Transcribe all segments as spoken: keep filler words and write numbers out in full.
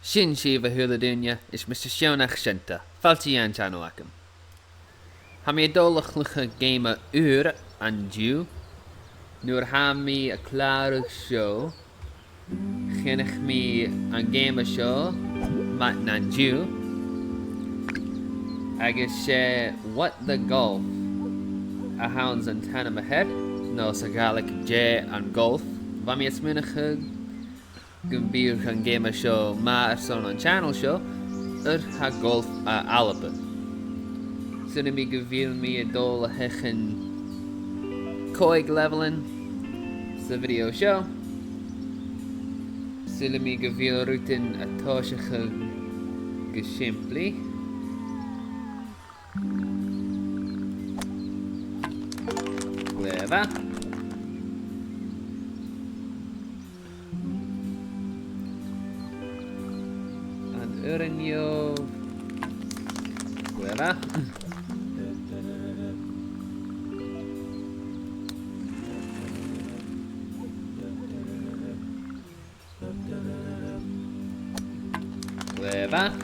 Sin sibh, a h-uile duine, is mise Seonaidh Seunta. Fàilte dhan channel agam. Tha mi a' dol a chluich geama ùr an-diugh. Nuair a tha mi a' clàradh seo, chunnaic mi an geama seo math an-diugh. Agus 's e What the Golf a th' anns an t-ainm a th' air, no sa Ghàidhlig Dè an Golf. Bha mi a' smaoineachadh gum biodh an geama seo math airson an channel seo, oir tha golf à Alba. Saoilidh mi gu bheil mi a' dol a dh'fheuchainn còig leibheilean sa video seo. Saoilidh mi gu bheil rudan a' tòiseachadh gu sìmplidh. Glè mhath. An urrainn dhomh. Glè mhath. Glè mhath.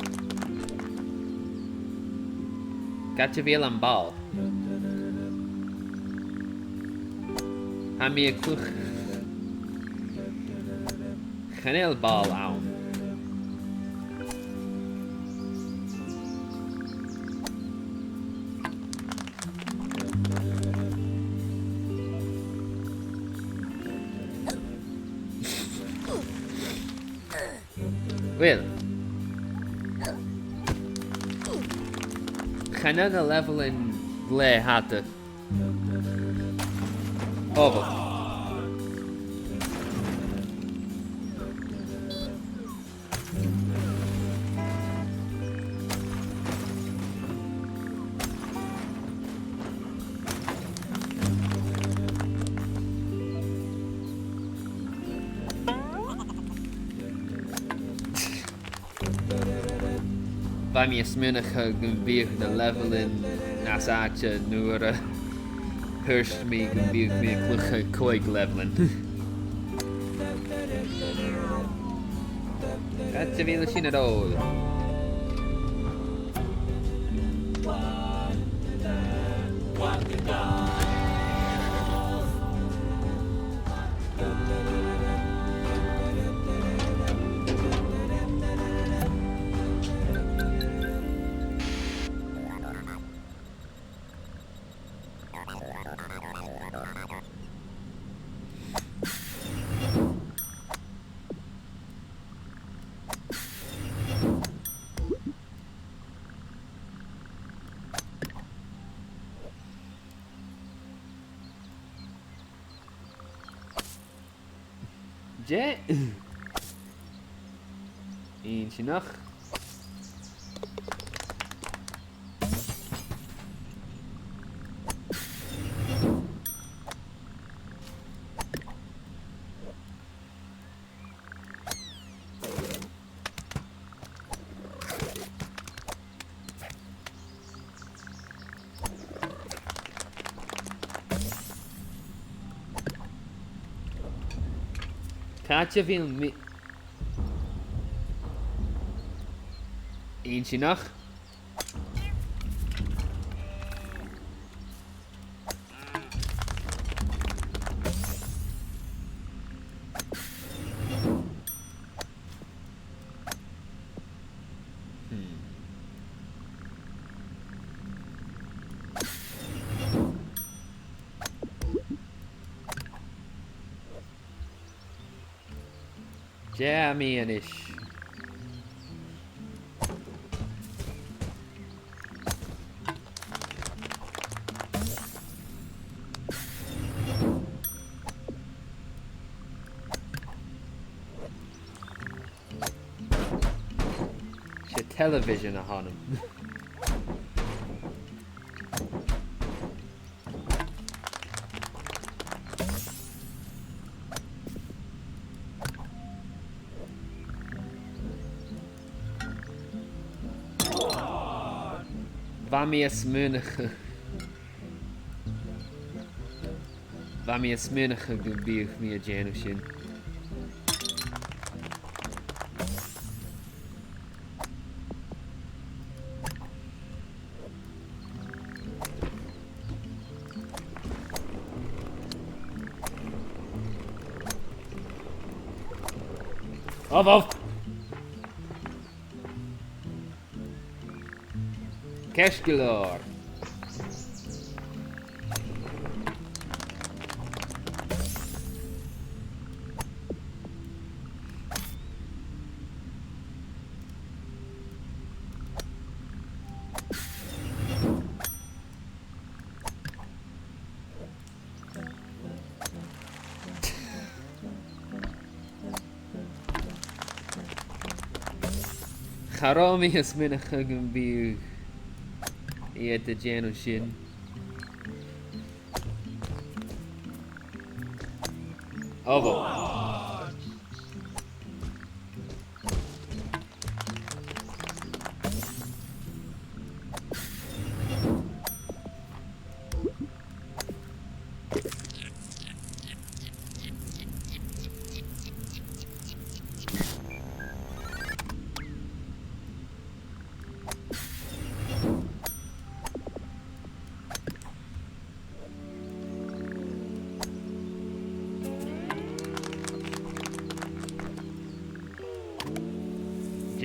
Càit a bheil am ball? Tha mi a' cluich. Chan eil ball ann. Uill. Chan eil na leibheilean glè fhada. Ò, uill. Bha mi a' smaoineachadh gum biodh na leibheilean nas fhaide nuair a thuirt mi gum biodh mi a' cluich còig leibheilean. Càit a bheil sinn a' dol? Dè? Inntinneach. 'S e a' mhì-, inntinneach. Hmm. Dè tha mi a-nis? 'S e television a th' annam. Bha mi a' smaoineachadh. Bha mi a' smaoineachadh gum biodh mi a' dèanamh sin. Obh, obh. Ceist gu leòr. Cha robh mi a' smaoineachadh gum biodh iad a' dèanamh sin. Obh, obh.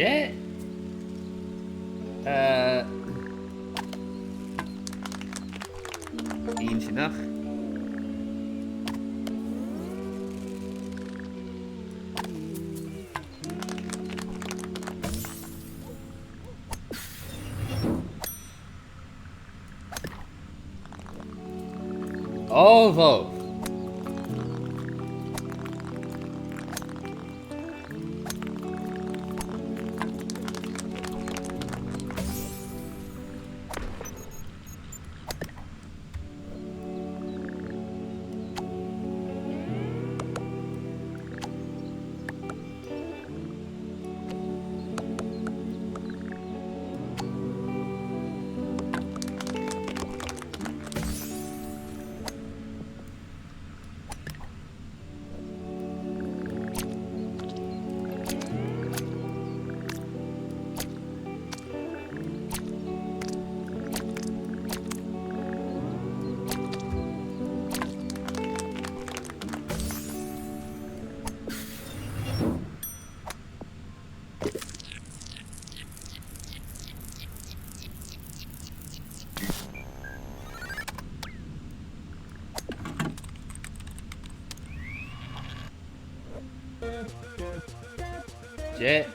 Dè? Eh, inntinneach. Obh, obh. Dè?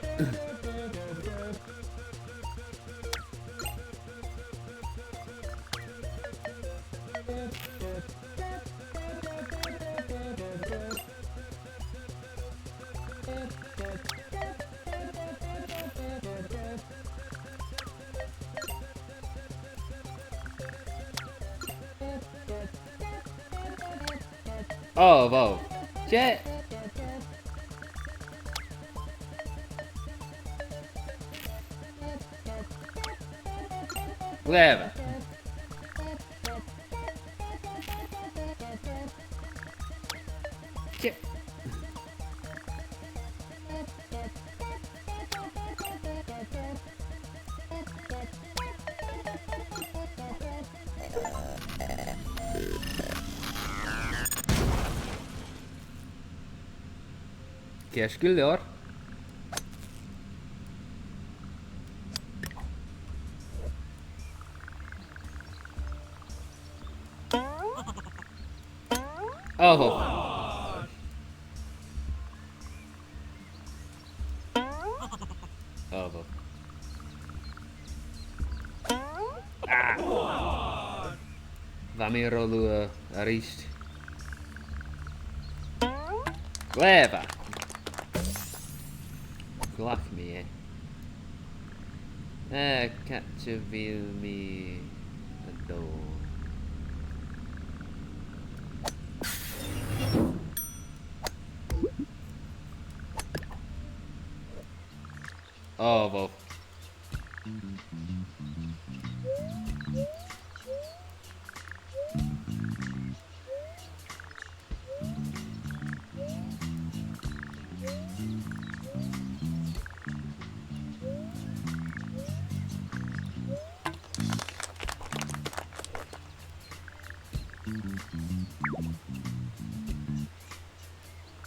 Obh, obh. Dè? Glè mhath. Dè? Ceart gu leòr. Oho. Oho. Ah! Bha mi ro luath a-rithist. Glè mhath. Ghlac mi e. Eh, càit a bheil mi a' dol? Oh, wow.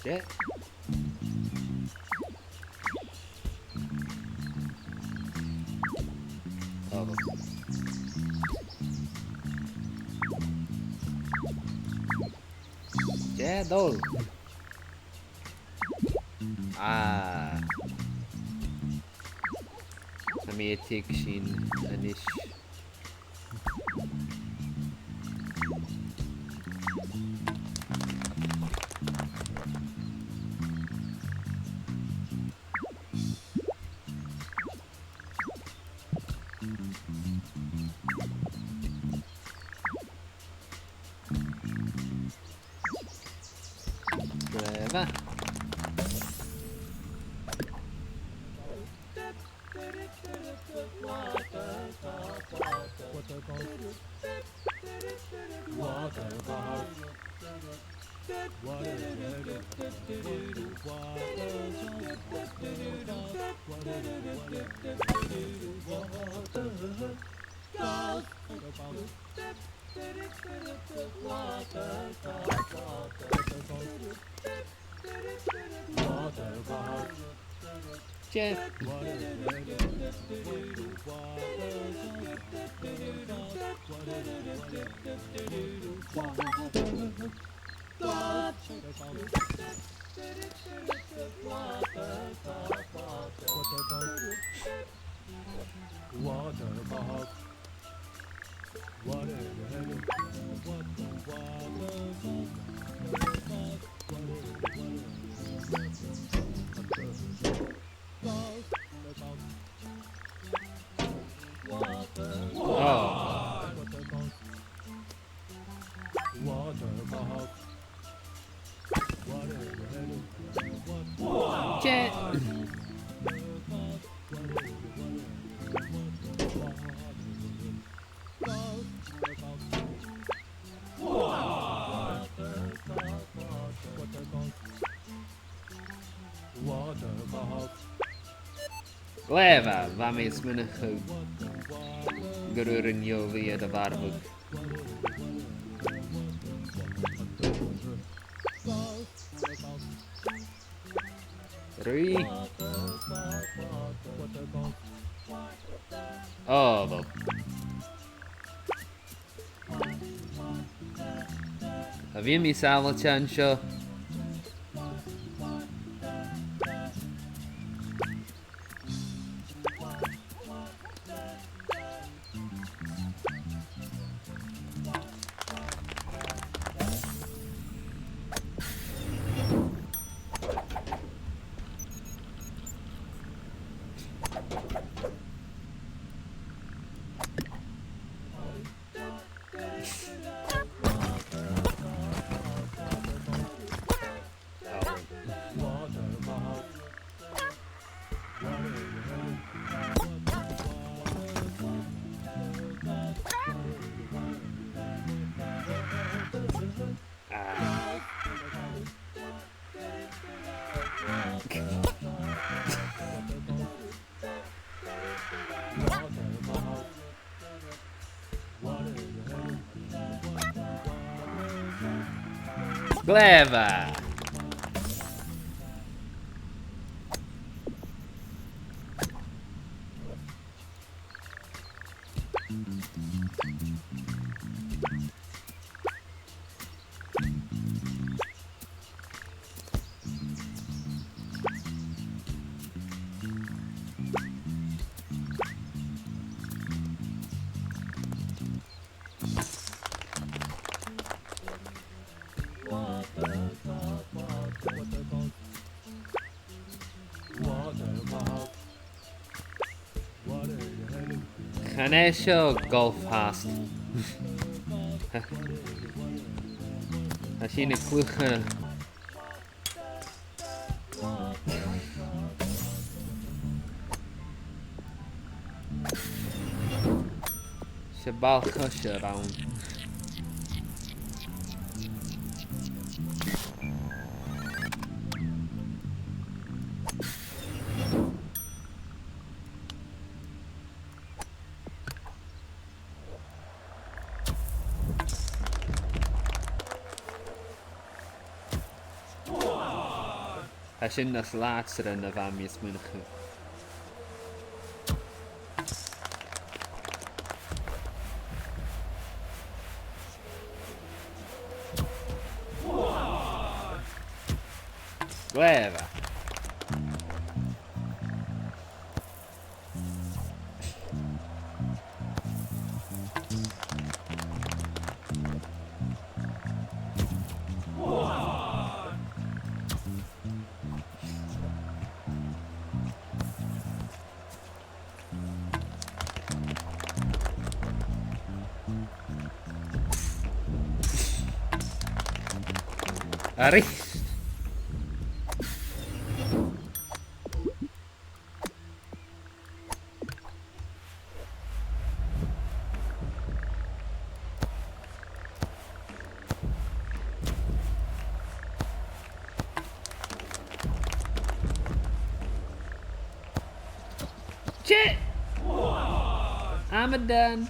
Dè? Dè a' dol? Ah. Tha mi a' tuigsinn a-nis. Glè mhath. Dè. Oh. Dè. Glè mhath, bha mi a' smaoineachadh gun urrainn dhomh iad a mharbhadh. Ruith. Oh, well. A bheil mi sàbhailte an seo? Glè mhath. Chan e seo golf fhathast. Tha sinn a' cluich. 'S e ball-coise a bh' ann. Tha sin nas làidire na bha mi a' smaoineachadh. Glè mhath. Airist. Shit! I'm done.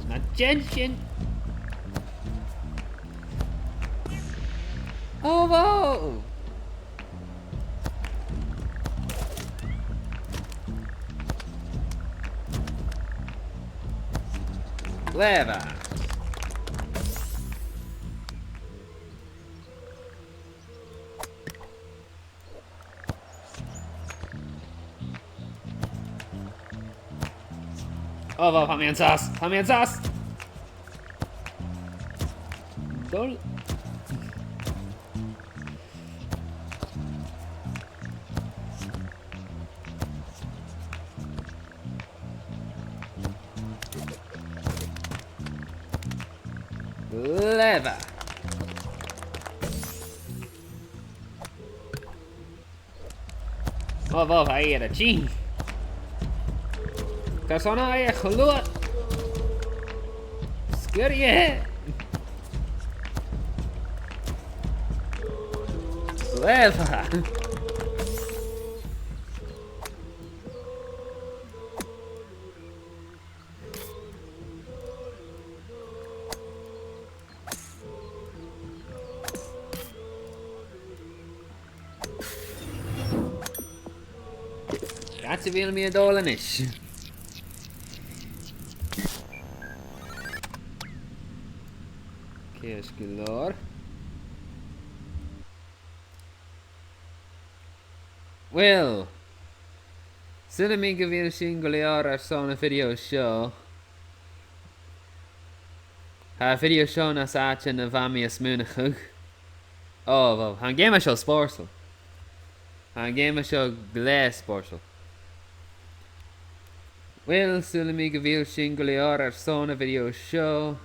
Na dèan sin. Oh, wow! Glè mhath. Oh, wow, tha mi an sàs! Tha mi an sàs! Dol. Glè mhath. Bha, bha, bha e air a tighinn. Carson a tha e cho luath? Sguir e. Glè mhath. Càit a bheil mi a' dol a-nis? Ceart gu leòr. Uill, saoilidh mi gu bheil sin gu leòr airson a' video seo. Tha a' video seo nas fhaide na bha mi a' smaoineachadh. Ò, uill, tha an geama seo spòrsail. Tha an geama seo glè spòrsail. Uill, saoilidh mi gu bheil sin gu leòr airson a' video seo.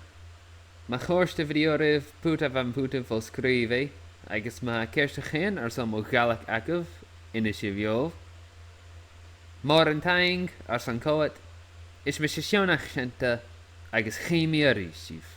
Ma chòrd a' video ribh, put am putan fo-sgrìobhaidh, agus ma tha ceartachadh airson mo Ghàidhlig agaibh, innsibh dhomh. Mòran taing airson coimhead, is mise Seònach Seunta, agus chì mi a-rithist sibh.